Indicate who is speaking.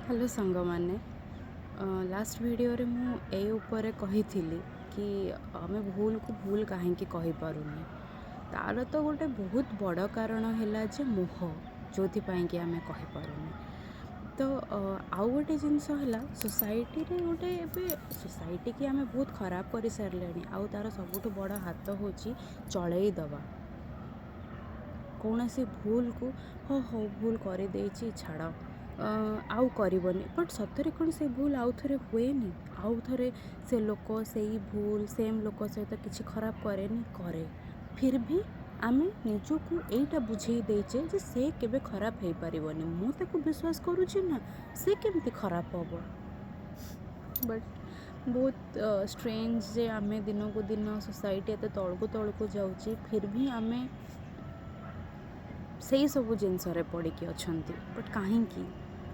Speaker 1: Hello ସାଙ୍ଗମାନେ, last ଭିଡ଼ିଓରେ ମୁଁ ଏଇ ଉପରେ କହିଥିଲି କି ଆମେ ଭୁଲକୁ ଭୁଲ କାହିଁକି କହିପାରୁନେ। ତା'ର ତ ଗୋଟେ ବହୁତ ବଡ଼ କାରଣ ହେଲା ଯେ ମୋହ, ଯେଉଁଥିପାଇଁ କି ଆମେ କହିପାରୁନେ। ତ ଆଉ ଗୋଟେ ଜିନିଷ ହେଲା, ସୋସାଇଟିରେ ଗୋଟେ ଏବେ ସୋସାଇଟିକି ଆମେ ବହୁତ ଖରାପ କରିସାରିଲେଣି। ଆଉ ତା'ର ସବୁଠୁ ବଡ଼ ହାତ ହେଉଛି ଚଳେଇ ଦେବା କୌଣସି ଭୁଲକୁ। ହଁ, ହଉ, ଭୁଲ କରିଦେଇଛି, ଛାଡ଼, ଆଉ କରିବନି। ବଟ୍ ସତରେ କ'ଣ ସେ ଭୁଲ ଆଉ ଥରେ ହୁଏନି? ଆଉ ଥରେ ସେ ଲୋକ ସେଇ ଭୁଲ ସେମ୍ ଲୋକ ସହିତ କିଛି ଖରାପ କରେନି? କରେ। ଫିର୍ ବି ଆମେ ନିଜକୁ ଏଇଟା ବୁଝେଇ ଦେଇଛେ ଯେ ସେ କେବେ ଖରାପ ହେଇପାରିବନି, ମୁଁ ତାକୁ ବିଶ୍ୱାସ କରୁଛି ନା, ସେ କେମିତି ଖରାପ ହେବ? ବଟ୍ ବହୁତ ଷ୍ଟ୍ରେଞ୍ଜ ଯେ ଆମେ ଦିନକୁ ଦିନ ସୋସାଇଟି ଏତେ ତଳକୁ ତଳକୁ ଯାଉଛି, ଫିର୍ ବି ଆମେ ସେଇ ସବୁ ଜିନିଷରେ ପଡ଼ିକି ଅଛନ୍ତି। ବଟ୍ କାହିଁକି?